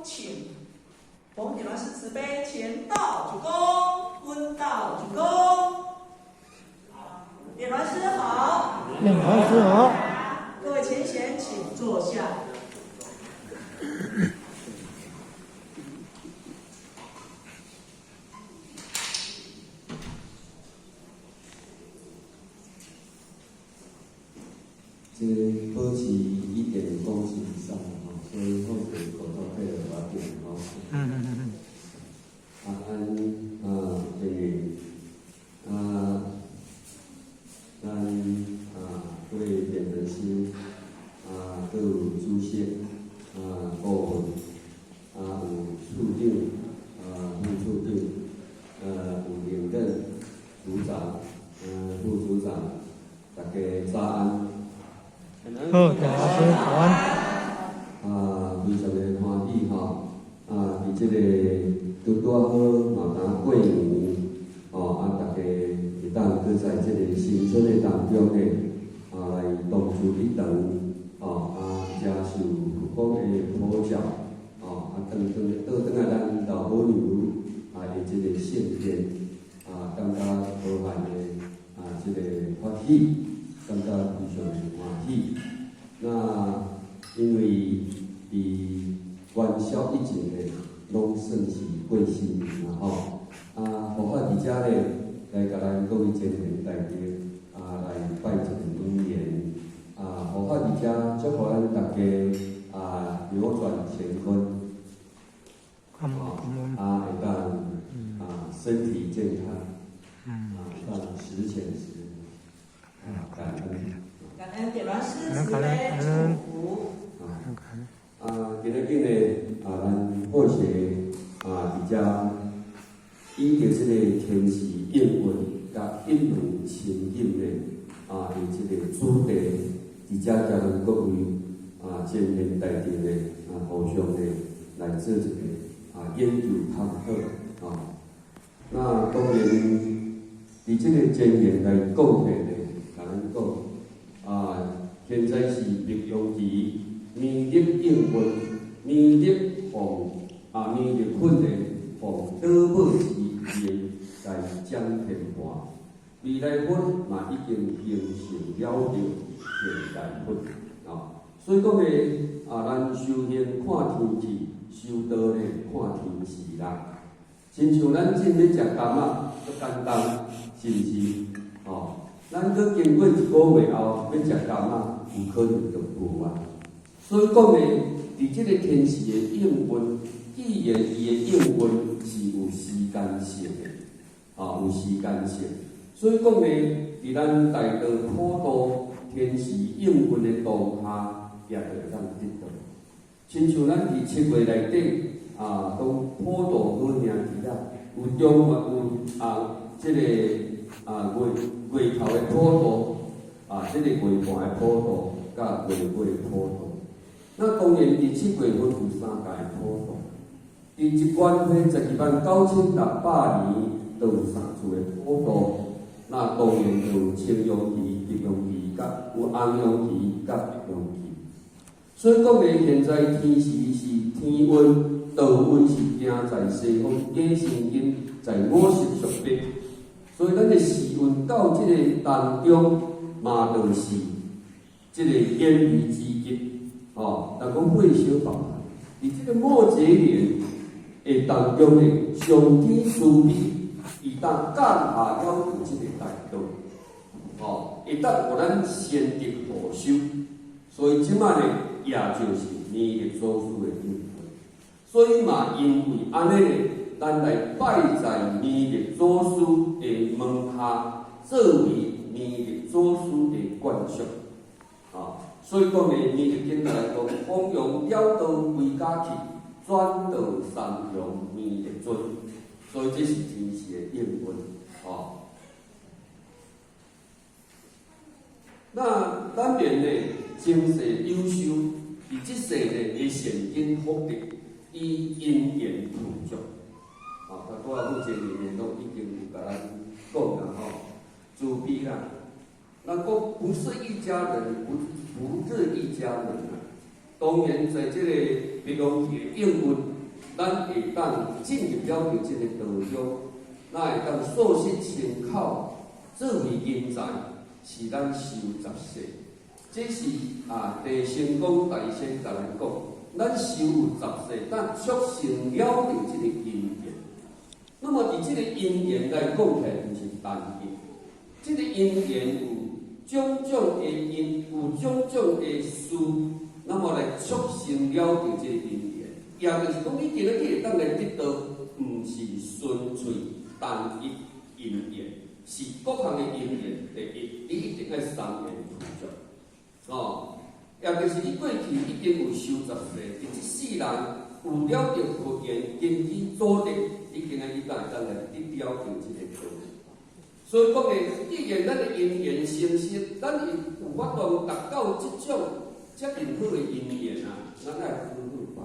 請奉點鑾師慈悲，前道主公，問道主公。點鑾師好。點鑾師好。各位前賢，請坐下。這個保持1.公尺以上吼，所以好勢口罩戴著無要緊吼。啊，咱啊，這個啊，咱啊，各位點鑾師啊，閣有主席啊，顧問啊，有處長啊，副處長，有領任組長，副組長，大家早安。好，點鑾師早安。啊，非常的歡喜吼！啊，佇這個拄拄仔好嘛，當過年吼，啊，大家會當閣在這個新春的當中呢，啊，來同聚一堂，吼，啊，接受佛光的普照，吼，啊，轉轉倒轉來咱老母娘啊的這個聖殿，啊，感覺無限的啊，這個歡喜，感覺非常的歡喜。那因為佇元宵以前呢，攏算是過新年啦吼。啊，佛法佇遮呢，來共咱各位前賢大德啊，來拜一個晚年。啊，佛法佇遮祝福咱大家啊，扭轉乾坤。啊，會當啊，身體健康。啊，當十全十美。啊，感恩。感恩點鑾師慈悲祝福。啊，今仔日呢，啊，咱好勢啊，佇遮以著這個天時應運佮一門親近的啊，的這個主題，佇遮共咱各位啊，前賢大德呢啊，互相呢來做一個啊研究探討啊。那當然，佇這個前言來講起呢，共咱講啊，現在是白陽期。農曆應運，農曆奉啊，農曆份的奉倒母之命來掌天盤。未來佛嘛已經形成了著現代佛啊，所以講呢啊，咱修行看天氣，修道呢看天時啦。親像咱進咧食柑仔，足簡單，是毋是？哦，咱閣經過一個月後欲食柑仔，有可能就無啊。所以講呢，佇這個天時的應運，既然伊的應運是有時間性的，啊，有時間性。所以講呢，佇咱大道普度天時應運的當下，也就會當得到。親像咱佇7月內底，啊，講普度好兄弟仔，有中有啊，這個啊月月頭的普度，啊，這個月半的普度，佮月尾的普度。那當然，佇7月份有三屆普度，佇一元歲129,600年，就有三次的普度。那當然就有青陽期、白陽期，佮有紅陽期、佮白陽期。所以講呢，現在天時是天運，道運是行在西方假神經，在五色速變。所以咱的時運到這個當中，嘛就是這個演離之極。哦，人講火燒爆，佇這個末節年的當中呢，上天慈悲，伊當降下了這個大道，哦，會當予咱先得報修，所以這擺呢，也就是彌勒祖師的應運。所以嘛，因為按呢呢，咱來拜在彌勒祖師的門下，作為彌勒祖師的慣屬，啊。所以講呢，彌勒經來講，弘揚了道歸家去，轉道三陽彌勒尊。所以這是天時的應運，哦。那咱面呢，前世有修，佇這世呢，的善根福德，以因緣具足。啊，頭拄仔負責人呢，攏已經有共咱講啦，吼，慈悲啦。那講不是一家人，不是一家門啊。當然，在這個白陽期的應運，咱會當進入了著這個道中，咱會當素食親口作為人才，是咱修十世。這是啊，地仙公大仙共咱講，咱修十世，但促成了著這個因緣。那麼佇這個因緣來講起來，毋是單一。這個因緣有種種的因，有種種的事，那麼來促成了著這個因緣。也就是講，你今仔日會當來得到，毋是純粹單一因緣，是各項的因緣。第一，你一定愛三緣具足。哦，也就是你過去已經有修十世，佇這世人有了著佛緣根基組織，你今仔日才會當來得了著這個道。所以講呢，既然咱的因緣成熟，咱會有法度達到這種遮爾好的因緣啊，咱愛好好把握。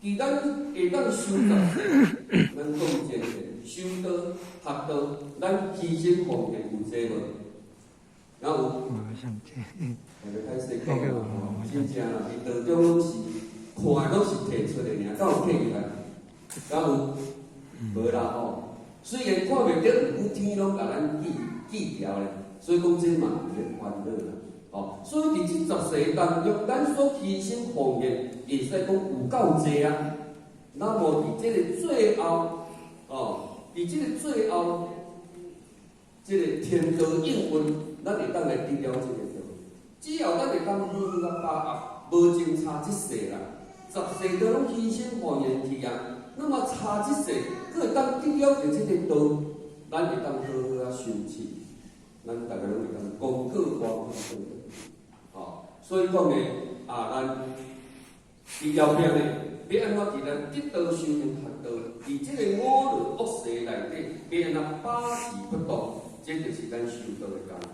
既咱會當修十世，咱講真濟，修道學道，咱犧牲奉獻有濟無？敢有？大家歹勢講啦，真正啦，佇道中攏是看的攏是提出的爾，敢有客入來？敢有？無啦吼。雖然看袂著，毋過天攏共咱記記牢咧，所以講這嘛有咧煩惱啦。哦，所以佇這十世當中，咱所犧牲奉獻，會使講有夠濟啊。那麼佇這個最後，哦，佇這個最後，這個天道應運，咱會當來得了這個道。只要咱會當好好啊把握，無真差這世啦，十世都攏犧牲奉獻去啊。那麼差這世，閣會當得了著這個道，咱會當好好啊修持，咱逐家攏會當功過歡喜。哦，所以講呢，啊，咱佇後壁呢，欲按怎佇咱得道修行學道，佇這個五濁惡世內底，欲按怎把持不動，這就是咱修道的工夫。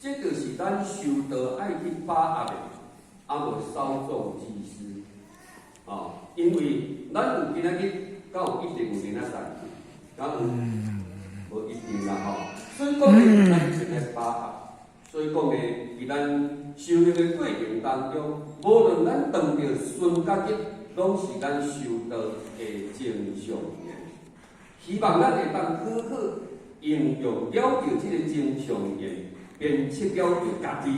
這就是咱修道愛去把握的，啊無稍縱即逝。哦，因為咱有今仔日，敢有一定有明仔載？敢有？無一定啦吼。所以講呢，咱一定愛把握。所以講呢，佇咱修行的過程當中，無論咱遇著順佮逆，攏是咱修道的正常緣。希望咱會當好好應用了著這個正常緣，鞭策了著家己，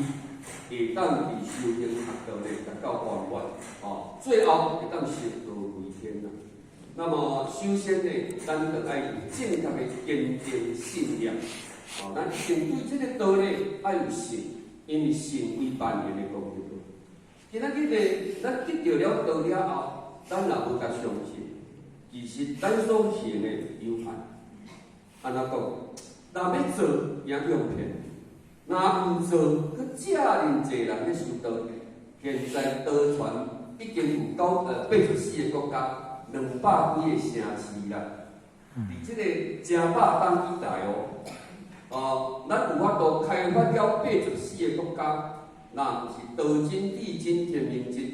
會當佇修行學道咧達到圓滿，哦，最後會當成道歸天啦。那麼首先呢，咱著愛有正確的堅定信念，哦，咱一定對這個道理愛有信，因為信為萬行的功德。今仔日呢，咱得著了道了後，咱若無共相信，其實咱所行的有限。按怎講？若欲做，會予騙；若毋做，閣遮爾濟人咧修道。現在道傳已經有84個國家，200幾個城市啦。佇這個正百冬以來哦，哦，咱有法度開發了84個國家，若毋是道真、地真、天命真，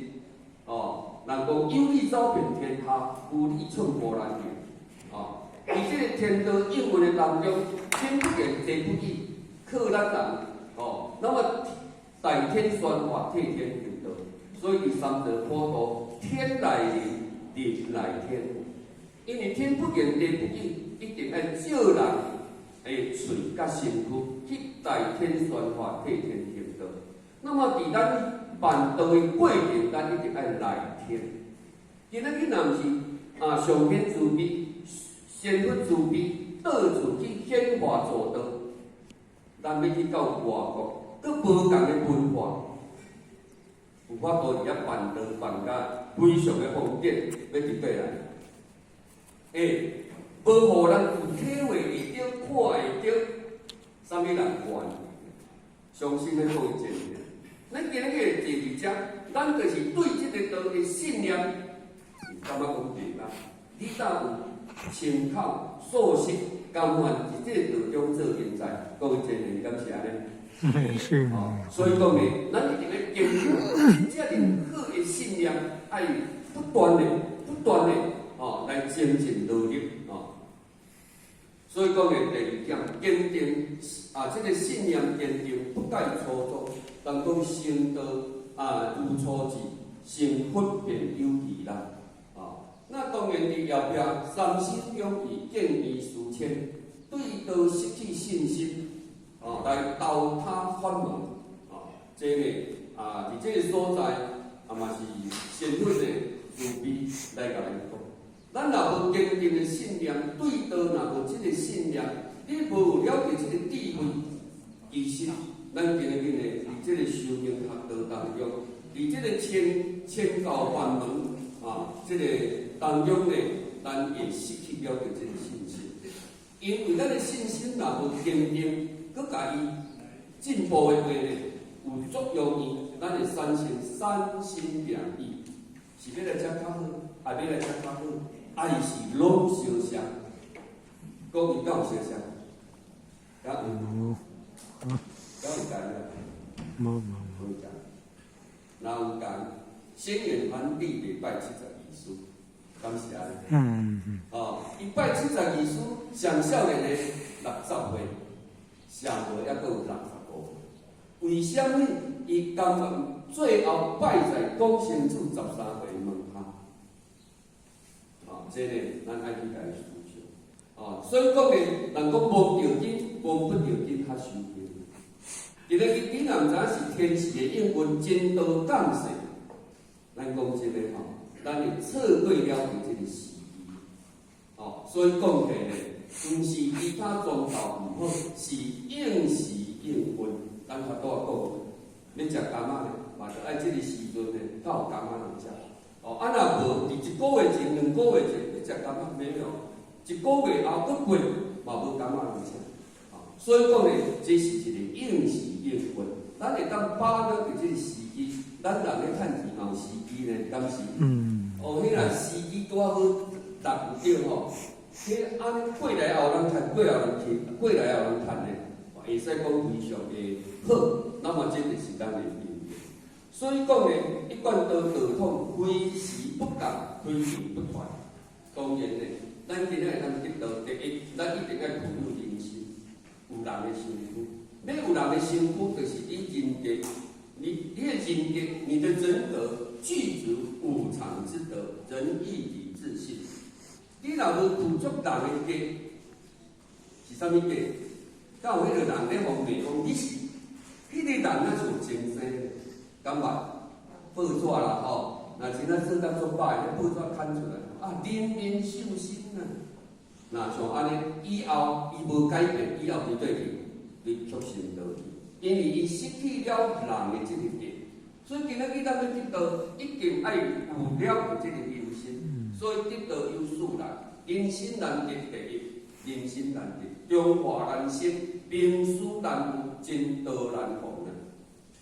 哦，人講有理走遍天下，無理寸步難行。哦，佇這個天道應運的當中，天不言地不語，靠咱人哦。那麼代天宣化，替天行道，所以佇三座普渡，天來人，人來天。因為天不言地不語，一定愛照人的喙佮身軀去代天宣化，替天行道。那麼佇咱辦道的過程，咱一定愛來天。今仔日若毋是啊，上天慈悲，仙佛慈悲，到處去顯化助道，咱欲去到外國，閣無仝的文化，有法度佇遐辦道辦甲非常的方便，欲佇佗來？欸，無予人有體會會著、看會著，啥物人懸？相信欲講伊真正。咱今日會坐佇遮，咱就是對這個道的信念，是感覺講對啦。你若有親口素食，甘願佇這個道中做人才，各位真人敢是按呢？是。所以講呢，咱一定欲堅持遮爾好的信念，愛不斷的、不斷的哦來精進努力哦。所以講呢，第二點，堅定啊，這個信念堅定，不改初衷。人講成道啊，如初志，成佛便有餘啦。啊，那然佇後壁三心兩意見異思遷，對道失去信心，哦，來投他法門，哦，這個啊，佇這个所在啊嘛是仙佛的慈悲來共咱講。咱若無堅定的信念，對道若無這个信念，你無了解這个智慧，其實咱今日呢，佇這个修行學道當中，佇這个千千教萬門啊，這个當中呢，咱會失去了這个信心，因為咱的信心若無堅定，閣共伊進步的話呢，有作用伊，咱會產生三心兩意，是欲來遮較好，抑欲來遮較好，抑是攏相像？各位敢有相像？敢有？敢有仝？無無無仝。若有仝，軒轅反帝袂拜72師，敢是按呢？嗯。哦，伊拜72師，上少年的60歲，上無猶閣有65。為啥物？伊甘願最後拜在廣成子13歲門下？哦，這个咱愛去共伊思想。哦，所以講呢，人講摸著金，摸不著金較受用。今日你若毋知影是天時的應運，真道降世。咱講這個吼，咱會錯過了這個時機。哦，所以講起來，毋是其他宗教毋好，是應時應運。咱頭拄仔講，欲食柑仔咧，嘛著愛這個時陣咧，才有柑仔通食。哦，啊若無，佇一個月前、2個月前欲食柑仔沒有，一個月後閣過，嘛無柑仔通食。哦，所以講咧，這是一個應時應運。咱會當把握著這個時機，咱人咧趁錢嘛有時機呢，敢是？嗯。哦，彼若時機拄仔好，踏有對吼，彼按呢過來後人趁，過後人去，過來後人趁的，會使講非常的好。那麼這就是咱的因緣。所以講呢，一貫道道統，非時不降，非命不傳。當然呢，咱今仔會當得道，第一，咱一定愛具有人身，有人的身軀。欲有人的身軀，就是你人格，你的人格，你的人格具足五常之德，仁義禮智信。你若無具足人的格，是啥物格？敢有彼个人咧予罵講你是，彼个人若像前生，敢捌？報紙啦吼，若真正做甲足歹，彼報紙刊出來，啊，人面獸心啊！若像按呢，以後伊無改變，以後佇佗去？佇畜生道去，因為伊失去了人的這個格，所以今仔日咱欲得道，一定愛有了這個良心。所以得道有四難：人身難得第一，人身難得，中華難生，名師難遇，真道難逢啊！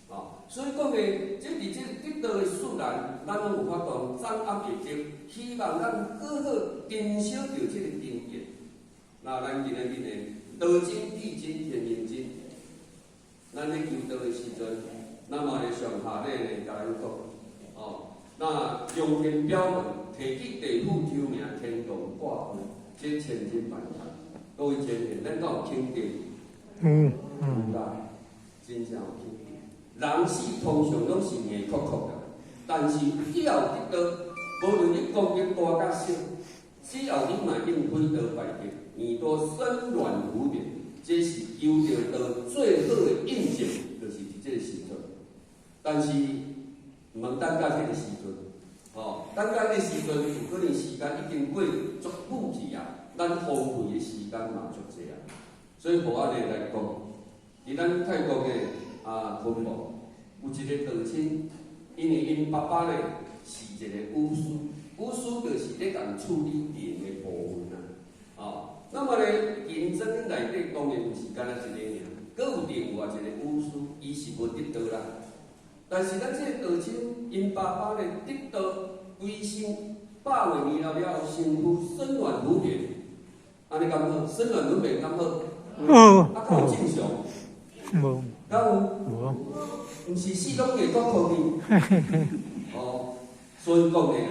哦，所以講呢，這佇這得道的四難，咱攏有法度掌握會著，希望咱好好珍惜著這個根緣。那咱今仔日呢，道真、地真、天人真，咱咧求道的時陣，咱嘛咧上下底咧共咱講，哦，那龍天表文提起地府抽名天堂掛號，這千真萬確。各位前賢，咱敢有肯定？嗯。有啦，真正有肯定。人死通常攏是硬硞硞的，但是以後得道，無論你功德大甲小，只要你嘛應悔道拜德，耳朵生軟無眠，這是求著道最好的印證，就是佇這個時陣。但是毋通等到這個時陣，哦，等到這個時陣，有可能時間已經過足久去啊，咱荒廢的時間嘛足濟啊。所以，予按呢來講，佇咱泰國的啊昆夢有一個道親，因為𪜶爸爸咧是一個巫師，巫師就是咧共處理靈的部分啊。哦，那麼咧，銀針內底當然毋是干焦一个爾，閣有另外一個巫師，伊是無得道啦。但是咱這個道親，𪜶爸爸咧得道歸身100多年了了後，身軀生軟如綿，按呢敢好？生軟如綿敢好？哦。啊，敢有正常？無。敢有？無。毋是死攏硬閣箍呢？哦，所以講咧，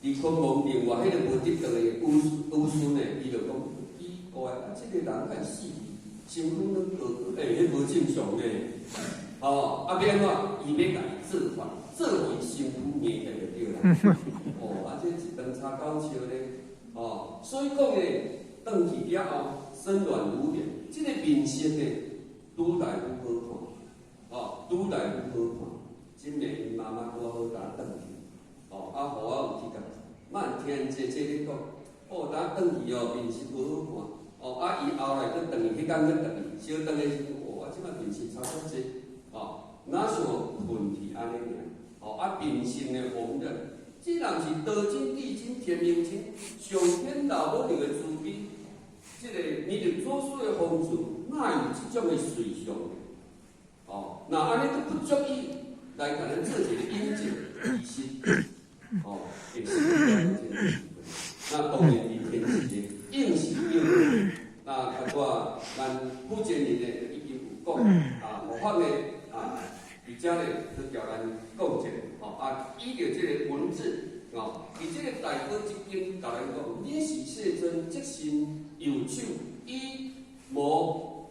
佇昆夢另外彼個無得道的巫師呢，伊就講奇怪，啊，這個人會死，身軀攏高高，欸，彼無正常呢。哦，啊，欲按怎？伊欲共伊做法，做予伊身軀硬起來就對啦。哦，啊，這一頓菜。跤狗笑咧，哦，所以講呢，轉去了後，身軟如棉，這個面色呢，愈來愈好看，哦，愈來愈好看。真的，𪜶媽媽拄好共轉去，哦，啊，予我有去共，慢聽姐姐咧講，哦，等轉去哦，面色無好看，哦，啊，伊後來閣轉去，彼工閣轉去，小轉的時陣，哦，我這擺面色差遮濟，哦，若像困去按呢爾，哦，啊，面色呢紅潤，這人是道真、地真、天命真，上天老母娘的慈悲，這個彌勒祖師的風度，哪有這種的瑞相？哦，若按呢閣不足以來共咱做一個引證，其實，哦，會失去這個機會。那當然，佇天時的應是應，那拄仔咱負責人呢已經有講啊，無法呢啊，佇遮咧去共咱講一下，吼啊，依著這個文字，哦，佇這個大寶積經共咱講，爾時世尊即身右手以摩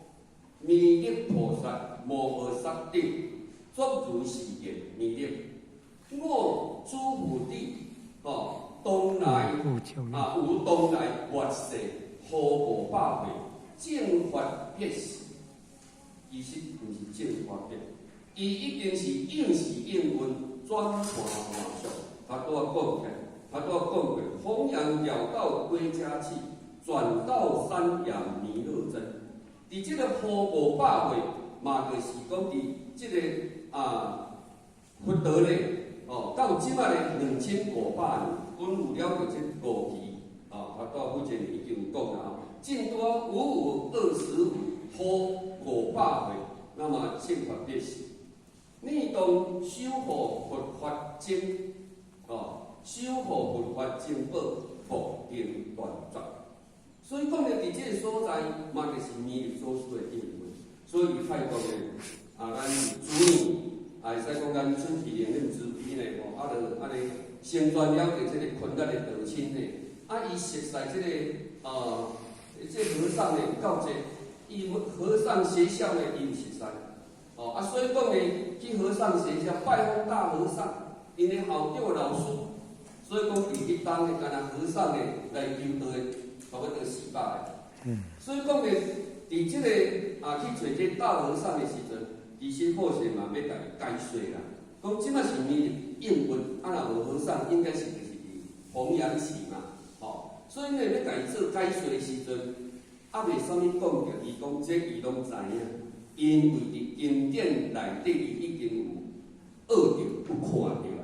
彌勒菩薩摩訶薩頂，作如是言：彌勒，我諸佛弟，哦，當來啊，有當來末世荷五百歲，正法滅時，其實毋是正法滅，伊已經是應時應運轉換換相。他拄仔講起來，他拄仔講過，弘揚了道歸家去，轉到三亞彌勒真。佇這個荷五百歲，嘛就是講佇這個啊佛陀咧，哦，到這擺咧2500年，阮有了解這五期，哦，他拄仔負責人已經有講啦，淨多5525荷五百歲，那麼正法滅時，你當守護佛法經，哦，守護佛法珍寶，福定斷絕。所以講咧，佇這個所在，嘛就是彌勒祖師的應運。所以泰國呢，啊，咱主女，啊，會使講咱出去靈驗慈悲呢，吼，啊，就按呢成全了著這個困難的道親呢，啊，伊熟似這個，啊，這個和尚呢有夠濟，伊和尚學校呢，伊有熟似，哦，啊，所以講呢，去和尚學校拜訪大和尚，𪜶的校長老師，所以講佇彼當呢，敢若和尚呢來求道的，差不多400個。所以講呢，佇這個啊去揣這大和尚的時陣，其實好勢嘛欲共伊解說啦，講這馬是彌勒應運，啊若無和尚，應該是就是佇弘揚寺嘛，吼，所以呢欲共伊做解說的時陣，猶未啥物講著，伊講這伊攏知影，因為佇經典內底伊已經有學著、有看著啦，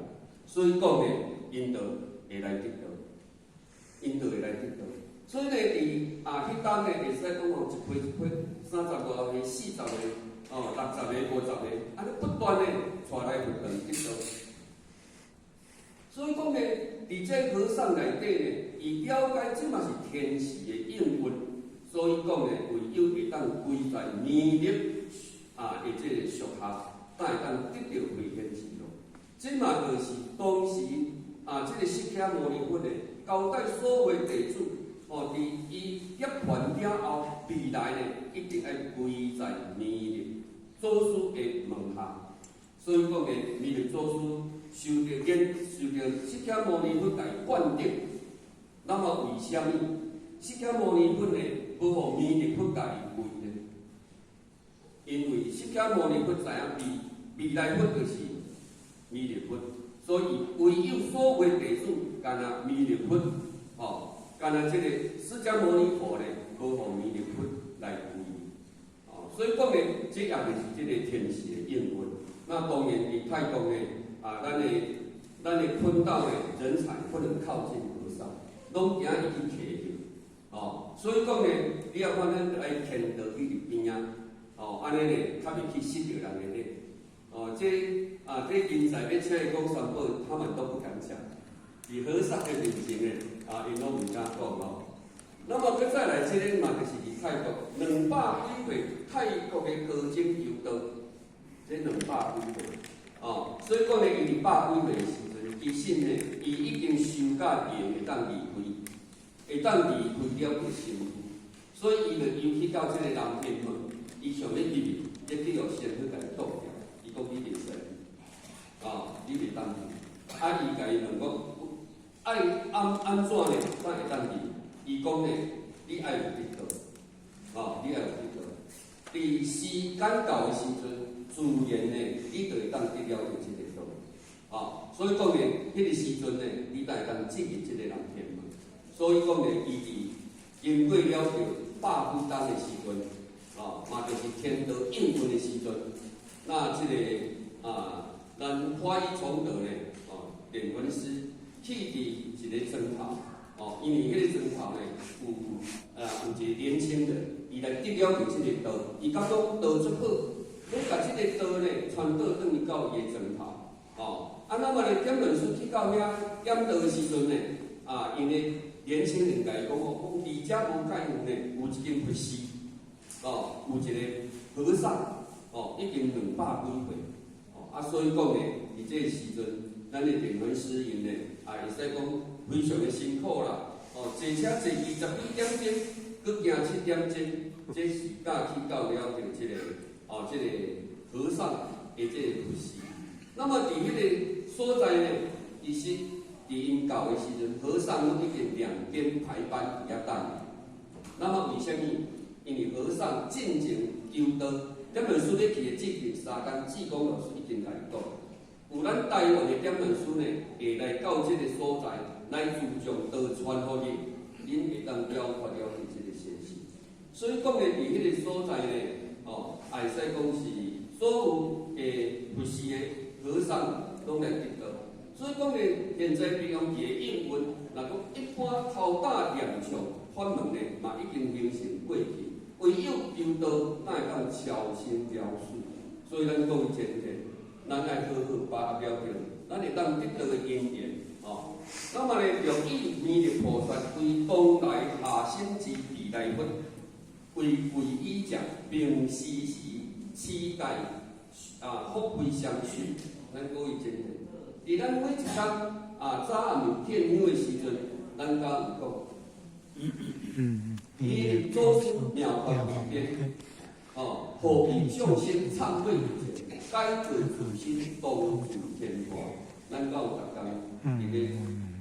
所以講呢，𪜶就會來得道，𪜶就會來得道。所以呢，佇啊彼當呢，會使講吼，一批一批，30外個、40個、哦60個、50個，按呢不斷的帶來佛堂得道。所以講呢，佇這和尚內底呢，伊了解這嘛是天時的應運，所以講呢，唯有會當歸在彌勒啊的這個屬下，才會當得著普賢寺咯。這嘛就是當時啊，這個釋迦牟尼佛的交代所有弟子。哦，佇伊涅槃了後，未來呢，一定愛歸在彌勒祖師的門下。所以講呢，彌勒祖師受著言，受著釋迦牟尼佛共伊灌頂。那麼為啥物釋迦牟尼佛呢，無予彌勒佛共伊跪呢？因為釋迦牟尼佛知影未來佛就是彌勒佛，所以唯有所有弟子，干焦彌勒佛，吼。干焦這個釋迦牟尼佛咧，無予彌勒佛來跪，哦，所以講呢，這也就是這個天時的應運。那當然，佇泰國呢，啊，咱的坤道的人才不能靠近和尚，攏驚伊去騎去，哦，所以講呢，你若看咱愛牽道去佇邊仔，哦，按呢呢，較袂去失著人的禮，哦，這啊，這人才欲出來講三寶，他們都不敢講。佇和尚的面前呢，啊，𪜶攏毋敢講哦。那麼閣再來，這個嘛，就是佇泰國200幾歲，泰國的高僧求道，這兩百幾歲，哦，所以講呢，伊佇百幾歲的時陣，其實呢，伊已經修甲靈會當離開，會當離開了個身軀，所以伊就游去到這個南天門，伊想欲入去，結果予仙去共伊擋掉，伊講你袂使，哦，你袂當去，啊，伊共伊問講。愛按按怎呢？才會當入？伊講呢，你愛有得道，哦，你愛有得道。佇時間到的時陣，自然呢，你就會當得了著這個道。哦，所以講呢，彼個時陣呢，你才會當進入這個南天門。所以講呢，伊佇經過了著百幾冬的時陣，哦，嘛就是天道應運的時陣。那這個啊，咱法醫崇德呢，哦，練雲師去佇一個莊頭，哦，因為彼個莊頭呢，有一個年輕人，伊來得了著這個道，伊感覺道足好，欲共這個道呢傳導轉去到伊的莊頭，哦，啊，那麼呢，點論師去到遐點道的時陣呢，啊，𪜶的年輕人共伊講哦，講佇遮無蓋遠呢，有一間佛寺，哦，有一個和尚，哦，已經200幾歲，哦，啊，所以講呢，佇這個時陣，咱的點傳師𪜶呢，啊，會使講非常的辛苦啦，哦，坐車坐20幾點鐘，閣行7點鐘，這是才去到了著這個，哦，這個和尚的這個佛寺。那麼佇彼個所在呢，其實佇𪜶到的時陣，和尚攏已經兩邊排班佇遐等。那麼為啥物？因為和尚進前求道，點傳師咧去的這邊三工，志公老師已經共伊講，有咱台灣的點傳師呢，會來到這個所在來注重道傳予你，恁會當了脫了這個現實。所以講呢，佇彼個所在呢，哦，會使講是所有的佛寺的和尚攏來得道。所以講呢，現在平陽寺的應運，若講一般頭早念誦法門呢，嘛已經形成過去。唯有求道，才會當超生了死。所以咱各位前提，咱愛好好把握了著，咱會當得道的因緣哦。那麼呢，著以彌勒菩薩為當來下生之如來佛，為貴語者，明斯時此大啊福慧相續。咱各位前提，佇咱每一工啊早暗點香的時陣，咱敢有講？彌勒祖師妙法無邊，哦，何必眾生懺悔前，改過自新，當住天花。咱敢有逐工佇咧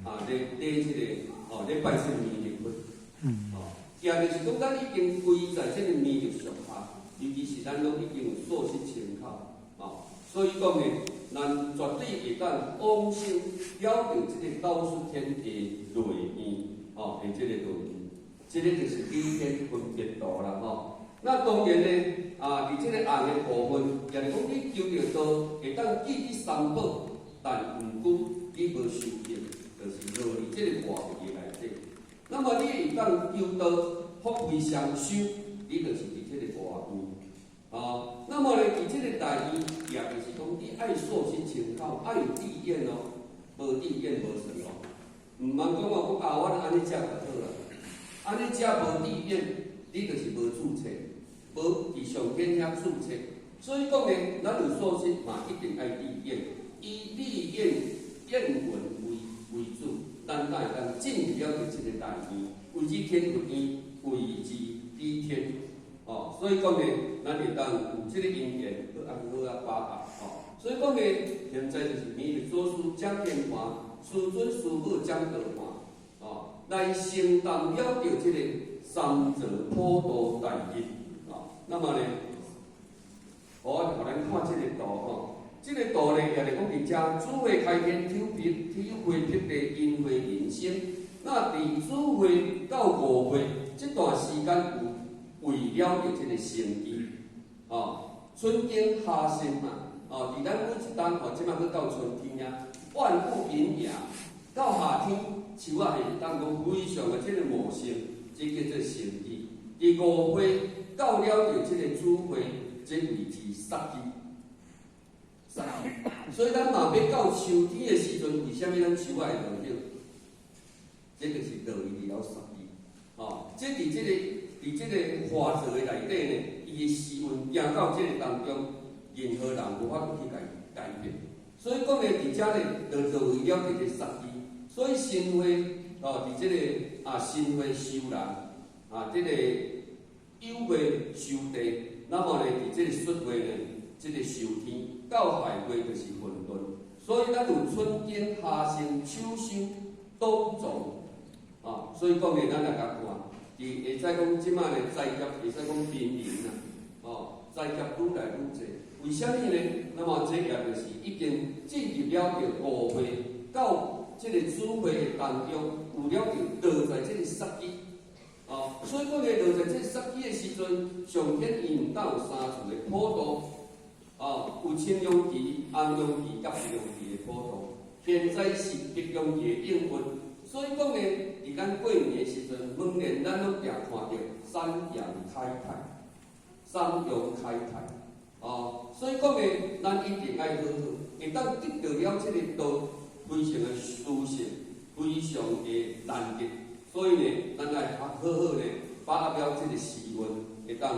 啊咧咧這個哦咧拜這個彌勒佛，哦，也就是講，咱已經歸在這個彌勒上下，尤其是咱攏已經有素食清口，哦，所以講呢，咱絕對會當往生了著這個兜率天的樂園，哦，的這個樂園。這個就是理天分別圖啦，吼。那當然呢，啊，佇這個紅的部分，也就是講你求著道，會當記得三寶，但毋過你無修行，就是落佇這個外道內底。那麼你會當求道，福慧雙修，你就是佇這個外院。哦，那麼呢，佇這個大院，也就是講你愛素食清口，愛有志願哦，無志願無算哦。毋通講哦，講啊，我按呢食就好啦。按呢食無志願，你就是無註冊，無佇上天遐註冊。所以講呢，咱有素食嘛，一定愛志願，以立願願聞為主，咱才會當進入了這個大院，為之天佛院，為之理天。哦，所以講呢，咱會當有這個因緣，去按好啊把握。哦，所以講呢，現在就是彌勒祖師掌天盤，師尊師母掌道盤，哦，來承擔了著這個三座普度大業。哦，那麼呢，我予咱看這個圖吼，這個圖呢，也是講佇遮主會開天體會辟地因會人生。那佇主會到五會這段時間有為了著這個生機，哦，春耕夏生嘛，哦，佇咱每一冬吼，這擺閣到春天啊，萬物隱芽，到夏天樹仔會當講非常的這個茂盛，這叫做生機。佇五會到了著這個主會，這為之殺機。殺機。所以咱嘛欲到秋天的時陣，為啥物咱樹仔會落葉？這就是落去了殺機。哦，這佇這個佇這個花座的內底呢，伊的時運行到這個當中，任何人無法度去改變。所以講呢，佇遮呢，就做為了這個殺機。所以新會哦，佇這個啊新會修人啊，這個酉會修地，那麼呢，佇這個戌會呢，這個修天，到亥會就是混沌。所以咱有春耕、夏生、秋收、董總啊，所以講呢，咱來共看，佇會使講這擺的災劫，會使講瀕臨啦，哦，災劫愈來愈濟。為啥物呢？那麼這也就是已經進入了著五會到這个主會的當中，有了著落在這个殺機，哦，所以講呢，落在這个殺機的時陣，上天伊毋但有三次的普度，哦，有青陽期、紅陽期、佮白陽期的普度。現在是白陽期的應運，所以講呢，佇咱過年的時陣，每年咱攏定看著三陽開泰，三陽開泰，哦，所以講呢，咱一定愛好好，會當得著了這个道，非常的殊勝，非常的難得，所以呢，咱愛好好呢，把握了這个時運，會當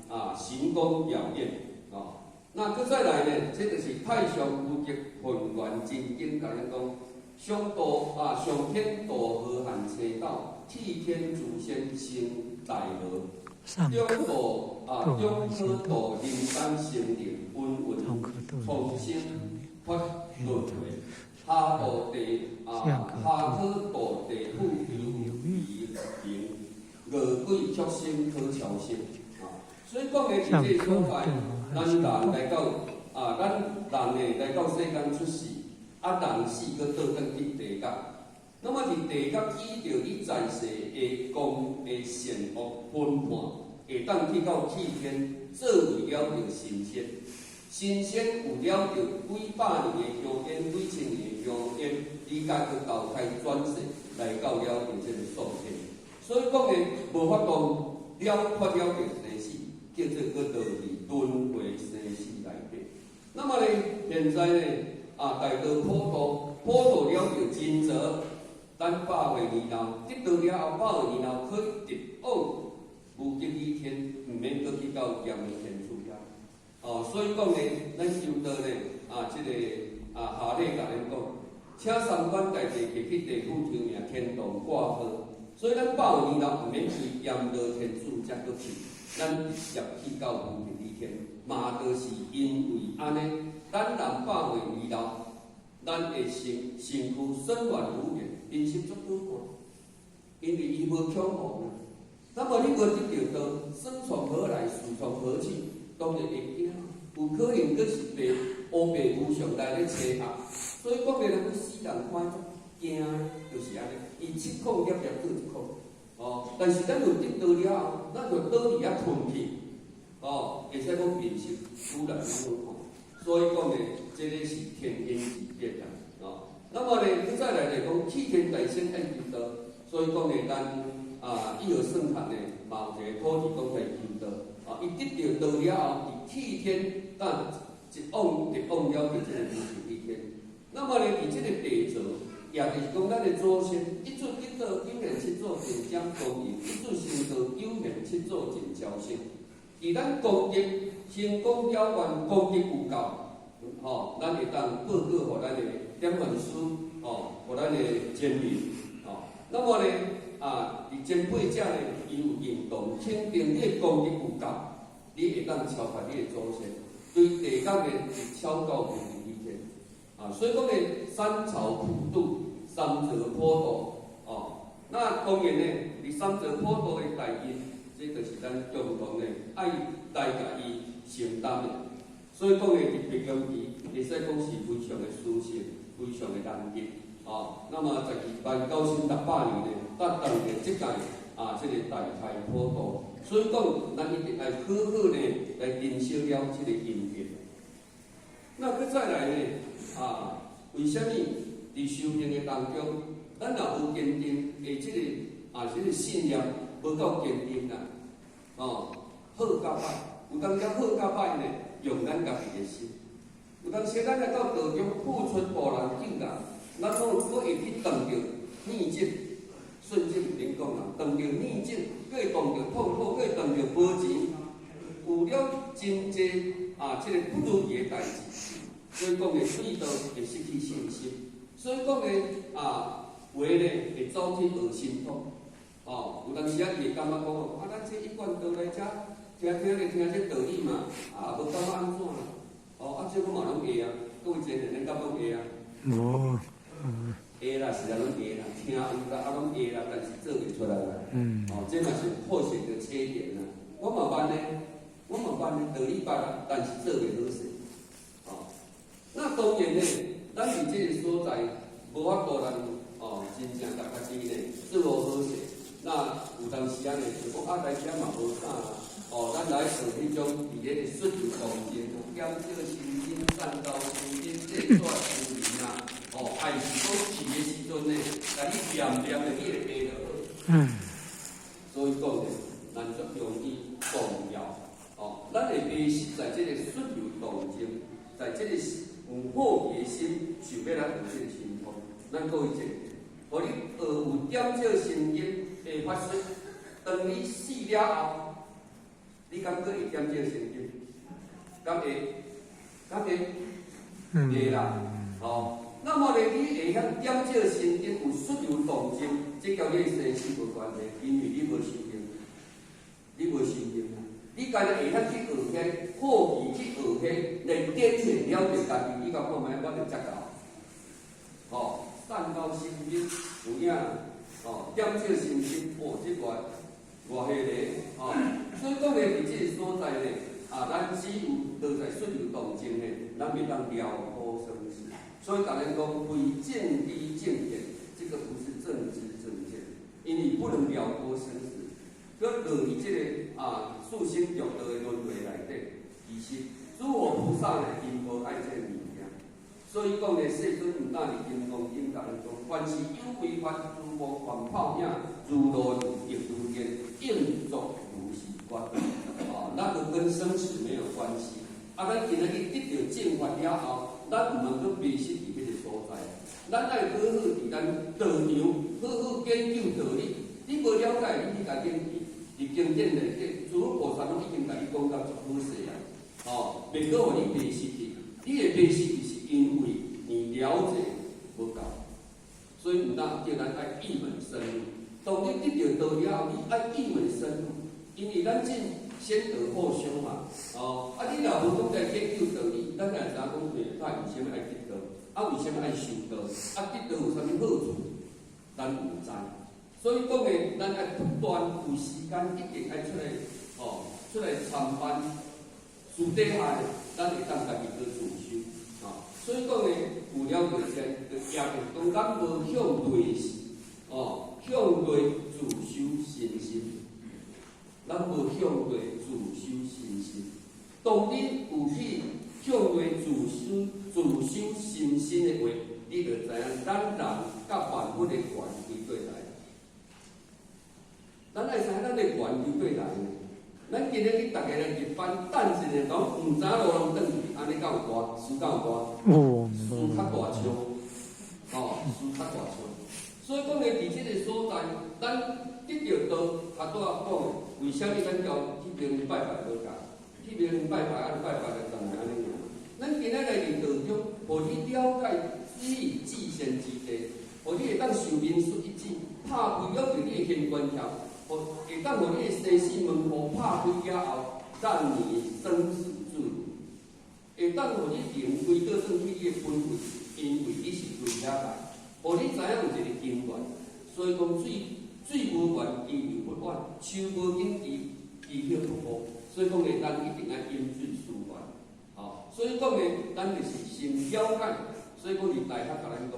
啊神功表演，哦。那閣再來呢，這就是太上無極混元真經共咱講，上度啊上天渡河漢青斗，替天誅仙成大和，中度啊中可度人間生靈，芸芸蒼生脫輪迴，下度地啊下可度地府幽離行，餓鬼畜生可超生啊。所以講的佇這个所在，咱人來到啊，咱人呢來到世間出世，啊人死閣倒轉去地獄。那麼佇地獄依著你在世的功的善惡分判，會當去到氣天，做為了著神仙。神仙有了著幾百年的香煙，幾千年的香煙，你才去投胎轉世來到了著這个數天。所以講呢，無法度了脫了著生死，叫做閣落佇輪迴生死內底。那麼呢，現在呢，啊，大道普度，普度了著真澤，咱百歲年老，得道了後，百歲年老可以直往無極理天，毋免閣去到閻羅天主遐。哦，所以講呢，咱修道呢，啊，這个啊，下禮共咱講，請三官大帝提去地府抽名天堂掛號。所以咱百歲年老毋免去閻羅天主才閣去，咱直接去到無極理天，嘛就是因為按呢，咱人百歲年老，咱的身身軀身軟如棉，面色足好看，因為伊無恐慌。那麼你無得著道，生從何來，死從何去，當然會驚，有可能閣是被烏白無常來咧欺壓，所以講的人死人看足驚，就是按呢，伊七孔粒粒做一孔，哦，但是咱有得道了後，咱就倒佇遐睏去，哦，會使講面色愈來愈好看，所以講呢，這个是天陰之變啦，哦，那麼呢，閣再來就講替天大仙愛求道，所以講呢，咱啊，伊有算學呢，嘛有一个土地公來求道，啊，伊得著道了後，佇替天，但一往直往了佇這个無極理天。那麼呢，佇這个地座，也就是講咱的祖先，一出得道，九現七祖盡掌光榮；一出成道，九現七祖盡超升。佇咱功德成功了願，功德有夠，吼，咱會當報告予咱的點願師，吼，予咱的前人，吼。那麼呢，啊，佇前輩者呢，伊有認同肯定你的功德有夠，你會當超越你的祖先，對地獄呢是超到無極理天。啊，所以講呢，三朝普渡，三澤普渡，哦，那當然呢，佇三澤普渡的代誌，這就是咱共同的愛來共伊承擔的。所以講呢，佇白陽期，會使講是非常的殊勝，非常的難得。哦，那麼129,600年呢，達到的這屆啊，這个大開普渡。所以講，咱一定愛好好呢來珍惜了這个因緣。那閣再來呢？啊，為啥物佇修行的當中，咱若無堅定的這个啊，這个信念無夠堅定啦，哦，好佮歹，有當時好佮歹呢，用咱家己的心。有當時咱來到道中付出無人救人，咱攏閣會去撞著逆境，順境毋免講啦，撞著逆境，閣會撞著痛苦，閣會撞著無錢，有了真濟啊，這个不如意的代誌。所以講的對道會失去信心，所以講的啊，話呢會走去學神通，哦，有當時啊，伊會感覺講哦，啊，咱這一貫道來遮聽聽咧聽這道理嘛，啊，無感覺按怎啦，哦，啊，這我嘛攏會啊，各位前人，恁感覺會啊？無。會啦，是啊，攏會啦，聽有啦，啊，攏會啦，但是做袂出來啦。哦，這嘛是好勢的缺點啦。我嘛捌呢，我嘛捌呢，道理捌啊，但是做袂好勢。哦，那當然呢，咱佇這个所在無法度人哦，真正共家己呢做好勢。那有當時啊呢，就講啊，來遮嘛無啥啦。哦，咱來學彼種佇咧個出入動靜，減少神經、散高神經、這撮神經啊。哦，還是講飼的時陣呢，共你念念的，你會爬就好。所以講呢，咱足容易動搖。哦，咱會迷失在這个出入動靜，在這個有好奇的心，想欲來學這個神通。咱閣一個，予你學有點少神經的法術，當你死了後，你敢閣會點少神經？敢會？敢會？會啦。哦，那麼呢，你會曉點少神經有出入動靜，這佮你的生死無關係，因為你無修行，你無修行啊！你干焦會曉去學彼好奇去學彼來展現了著家己，你共看覓？我就接到，哦，散高神經有影，哦，點少神經，哦，這偌偌彼个，哦，所以講呢，佇這个所在呢，啊，咱只有落在出入動靜呢，咱袂當了脫生死。所以共咱講，非正知正見，這個不是正知正見，因為不能了脫生死，閣落佇這个啊四生六道的輪迴內底。其實諸佛菩薩呢，𪜶無愛這个物件，所以講呢，世尊毋但佇金剛經共咱講，凡是有為法，如夢幻泡影，如露亦如電，應作如是觀。啊，那個跟生死沒有關係。啊，咱今仔日得著正法了後，咱毋通閣迷失佇彼個所在。咱愛好好佇咱道場，好好研究道理。你無了解，你去共研究，佇經典內底，諸佛菩薩攏已經共你講甲足好勢啊！哦，袂閣予你迷失去。你會迷失去，是因為你了解無夠，所以毋但叫咱愛一門深入。當你得著道了後，你愛一門深入，因為咱進先得後修嘛。哦，啊，你若無講在研究道理，咱哪會知影講對？他為啥物愛得道？啊，為啥物愛修道？啊，得道有啥物好處？咱毋知。所以講呢，咱愛不斷有時間，一定愛出來，哦，出來參班。私底下呢，咱會當家己去自修，啊，所以講呢，有了解這，就也就講咱無向內，哦，向內自修身心，咱無向內自修身心。當你有去向內自修身心的話，你就知影咱人佮萬物的緣佇佗來。咱愛知影咱的緣佇佗來呢。咱今日去逐个來入班，等一下，講毋知影路人轉去，按呢敢有大？輸敢有大？輸較大笑，哦，輸較大笑。所以講呢，佇這个所在，咱得著道，較拄仔講的，為啥物咱交去廟拜拜無仝？去廟拜拜，啊拜拜就轉來按呢爾。咱今仔來佇道中，予你了解至至善之地，予你會當受明術一指，拍開了著你的玄關條。會當予你的生死門戶拍開了後，讓你生死自如；會當予你靈歸倒轉去你的本位，因為你是對遐來，予你知影有一個根源。所以講水水無源，其流不遠；樹無根，其葉不枯。所以講呢，咱一定愛飲水思源。吼，所以講呢，咱就是先了解。所以講佇大學共咱講，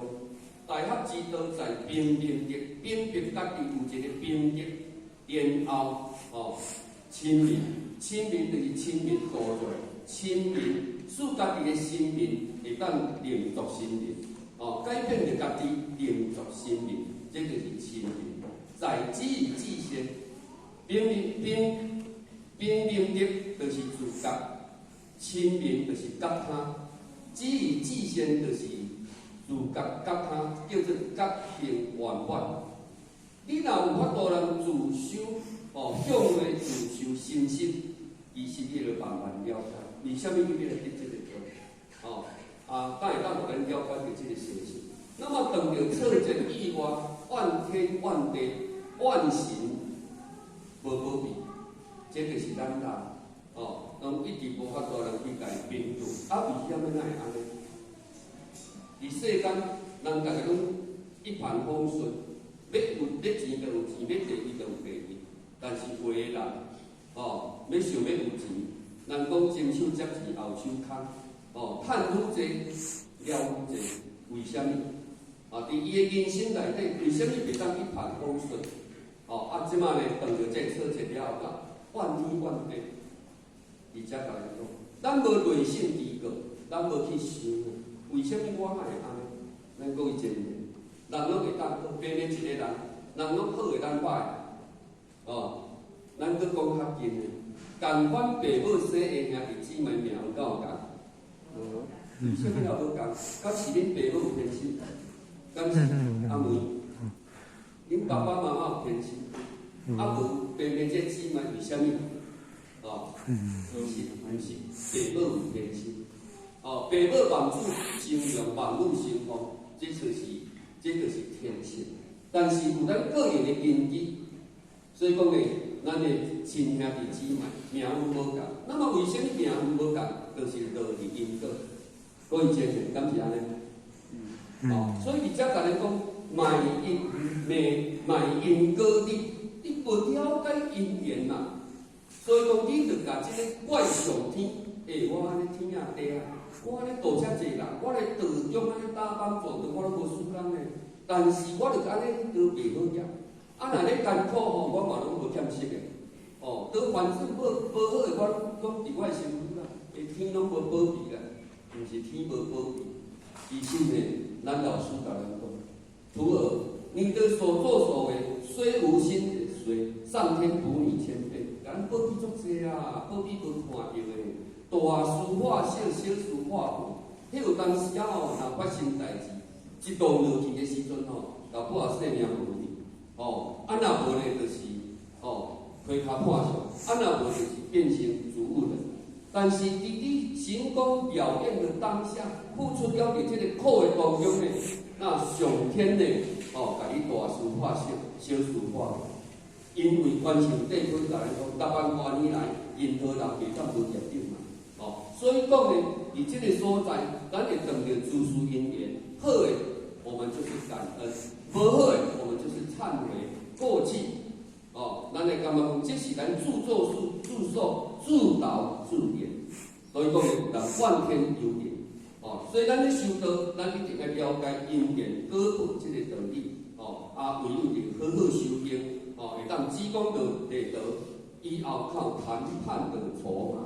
大學之道在明明德，明白家己有一個明德。然後，哦，親民，親民就是親民道眾，親民使家己的生命會當連續生命，哦，改變著家己連續生命，這就是親民。在止於至善，明明明明德就是自覺，親民就是覺他，止於至善就是自覺覺他，叫做覺行圓滿。你若有法度人自修，哦，向內自修身心，其實你就慢慢了解，為啥物你欲來得這个道？哦，啊，才會當予咱了解著這个事實。那麼當著錯見以外，怨天怨地怨神無保庇，這就是咱人，哦，攏一直無法度人去共伊面對。啊，為啥物咱會按呢？佇世間，人逐个攏一帆風順，欲有欲錢就有錢，欲地位就有地位。但是有的人，哦，欲想欲有錢，人講前手接錢，後手空，哦，趁愈濟，了愈濟，為啥物？啊，佇伊的人生內底，為啥物袂當一帆風順？哦，啊，這擺呢，碰著這個挫折了後，怨天怨地，而且共你講，咱無內省知覺，咱無去想，為啥物我會按呢？咱閣去爭論，人攏會當好，平平一个人，人攏好的，咱歹的，哦，咱閣講較近的，仝款爸母生的兄弟姊妹命有敢有仝？為啥物也無仝？敢是恁爸母有偏心？敢是阿妹？恁爸爸媽媽有偏心？啊無平平這姊妹為啥物？哦，其實毋是爸母有偏心，哦，爸母望子成龍，望女成鳳，這就是天性。但是有咱個人的根基，所以講呢，咱的親兄弟姊妹命運無仝。那麼為啥物命運無仝？就是落佇因果。各位姐姐，敢是按呢？哦，所以佇遮共咱講，賣因賣賣因果理，你無了解因緣嘛？所以講，你著共這个怪上天，欸，我按呢天啊地啊，我按呢度遮濟人，我咧道中按呢打班做道，我攏無輸人呢。但是我著按呢都袂好額。啊，若咧艱苦吼，我嘛攏無欠息的。哦，倒環境無無好的，我攏佇我的身軀啦，欸，天攏無保庇啦，毋是天無保庇。其實呢，咱老師共咱講，徒兒，你的所作所為雖無心，雖上天補你千倍，咱保庇足濟啊，保庇無看著的，大事化小，小事化無。彼有當時啊吼，若發生代誌，一動落去的時陣吼，搞不好性命無去。哦，啊若無呢，就是哦，開跤破相；啊若無就是變成植物人。但是佇你成功表演的當下，付出了佇這个苦的當中呢，那上天呢，哦，共你大事化小，小事化無。因為關聖帝君共咱講，6萬多年來，任何人袂當無業頂嘛。哦，所以講呢，佇這个所在，咱會當著諸事因緣，好的，我們就是感恩；無好的，我們就是懺悔過去。哦，咱會感覺講，這是咱自作自受、自導自演。所以講呢，人怨天尤人。哦，所以咱咧修道，咱一定愛了解因緣果報這个道理。哦，啊，唯有就好好修行。哦，會當只講到地道，以後靠談判的籌碼。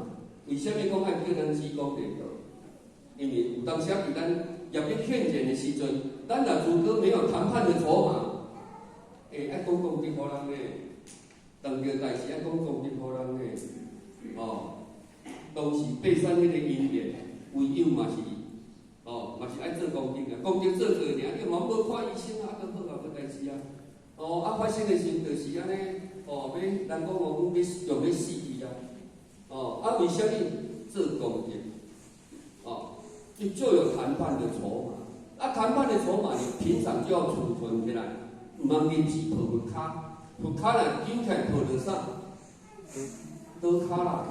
為啥物講愛叫咱只講地道？因為有當時佇咱業力勸勉的時陣，咱若如果沒有談判的籌碼，欸，愛講功德予人呢，當著代誌愛講功德予人呢，哦，當時爬山彼個因緣，唯有嘛是，哦，嘛是愛做功德啊，功德做做爾，你嘛無看醫生啊，都好啊，無代誌啊。哦，啊，發生的時陣就是按呢，哦，欲人講哦，欲用欲死去啊。哦，啊，為啥物做功德？哦，就就有談判的籌碼。啊，談判的籌碼，你平常就要儲存起來，毋通臨時抱佛跤，佛跤若揪起來抱著啥？倒跤啦。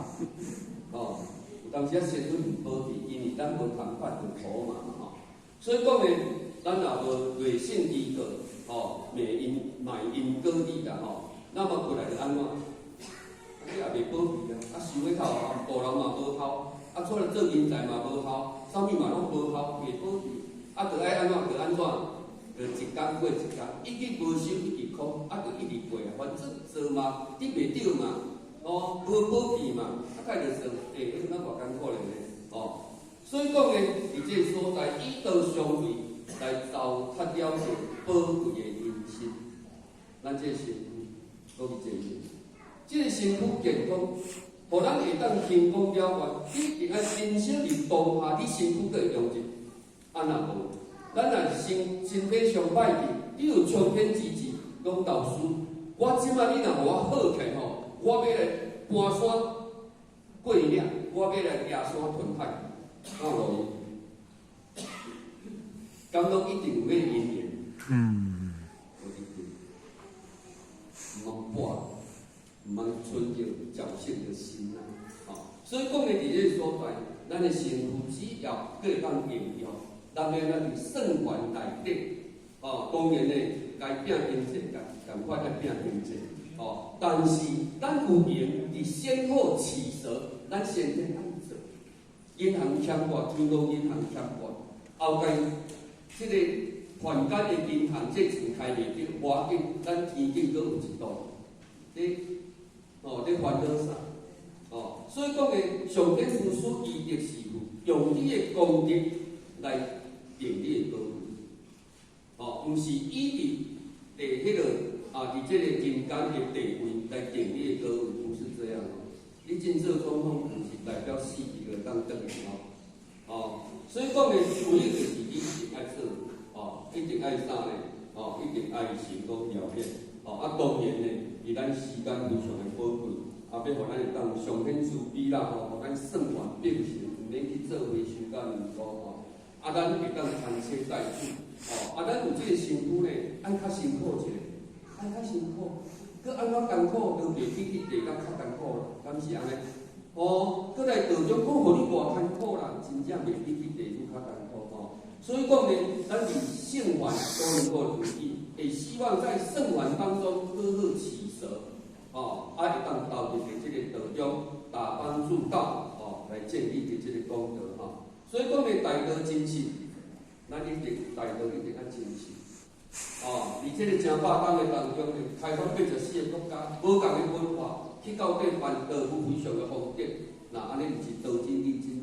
哦，有當時啊，身份毋保庇，因為咱無談判的籌碼嘛，吼。所以講呢，咱若無內省知覺，哦，賣因賣因果理啦，吼，那麼過來就按怎？你也袂保庇啊！啊，想欲透，大人嘛無效，啊，出來做人才嘛無效，啥物嘛攏無效，袂保庇。啊，著愛按怎？著按怎？著一工過一工，一直無收，一直苦，啊，著一直過啊。反正做嘛得袂著嘛，哦，無保庇嘛，啊，該著算，欸，彼陣仔偌艱苦咧呢，哦。所以講呢，佇這个所在以道相違來糟蹋了這寶貴的人身，咱這個身軀，閣去這個，這個身軀健康，予咱會當輕功了願。你一定愛珍惜佇當下，你身軀閣會用者。啊，若無，咱若身體上歹去，你有衝天之志，講老師，我這擺你若予我好起來吼，我欲來搬山過嶺，我欲來跋山吞海，敢有路用？敢攏一定有彼個因緣？無一定。毋通搏，毋通存著僥倖的心啊！吼，所以講的佇這个所在，咱的身軀只要閣會當應用，當然咱佇算盤內底，哦，當然呢，該拼經濟，共款愛拼經濟，哦，但是咱有閒佇先好取捨，咱先天愛做。銀行欠債，天國銀行欠債，後蓋這個凡間的銀行這錢開袂著，無要緊，咱天頂閣有一道，這哦，咧煩惱啥？哦，所以講的上天師師伊就是用你的功德來定你的果位，哦，毋是依佇佇彼個啊，佇這個人間的地位來定你的果位，毋是這樣哦。你進做總統，毋是代表死去就當轉去哦。哦，所以講的唯一就是你一定愛做，哦，一定愛啥呢？哦，一定愛成功了結。哦，啊，當然呢，佇咱時間非常的寶貴，啊，欲予咱會當上顯慈悲啦，吼，予咱算完變成，毋免去做回收佮尼多吼。啊，咱會當牽車帶主，哦，啊，咱有這個身軀呢，愛較辛苦一下，愛較辛苦，閣按怎艱苦都袂比去地獄較艱苦啦，敢是按呢？哦，閣來道中閣予你偌艱苦啦，真正袂比去地獄較艱苦吼。所以講呢，咱佇聖凡都能夠如意，會希望在聖凡當中好好取捨，哦，啊，會當投入佇這個道中，大幫助道，哦，來建立佇這個功德吼。所以講呢，大道真實，咱一定大道一定愛真實。哦，佇這個正百工的當中呢，開發84個國家，無仝的文化，去到底辦道夫非常的方便，那按呢毋是道真義真。